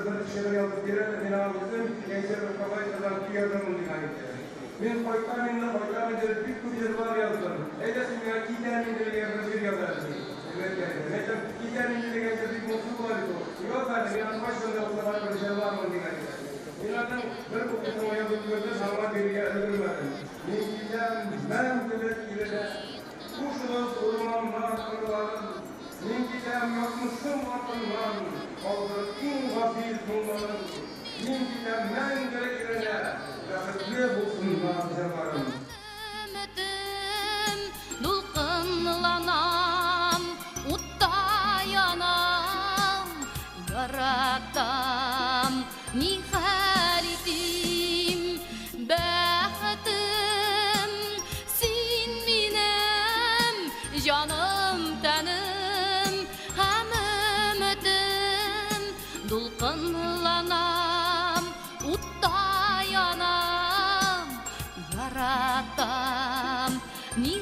бер шигырь язып бир әле, мин аңа үзем икенче бер композитордан көй язырмын, дигән иде. Мин кайтам инде, кайтам инде дип бик күп җырлар яздым. Әйдә син миңа Китәм инде дигән бер җыр яз әле, ди. Мин әйтәм, Китәм инде дигән җыр бик моңсу була бит ул. Яз әле, мин аны кайчан да булса барыбер җырлармын, дигән иде. Мин аның бер куплетын язып өлгердем һәм аңа бирергә өлгермәдем. Мин китәм мәңгелек иленә. Хушыгыз, урманнар, кырларым. Мин китәм язмышым артыннан, Калдырып иң газиз моңнарым. Мин китәм мәңгелек иленә, Бәхетле булсыннар җырларым. Өметем, дулкынланам, утта янам, яратам, ни хәл итим, бәхетем, син минем җаным, тәнем һәм өметем, дулкынланам, утта янам, яратам, ни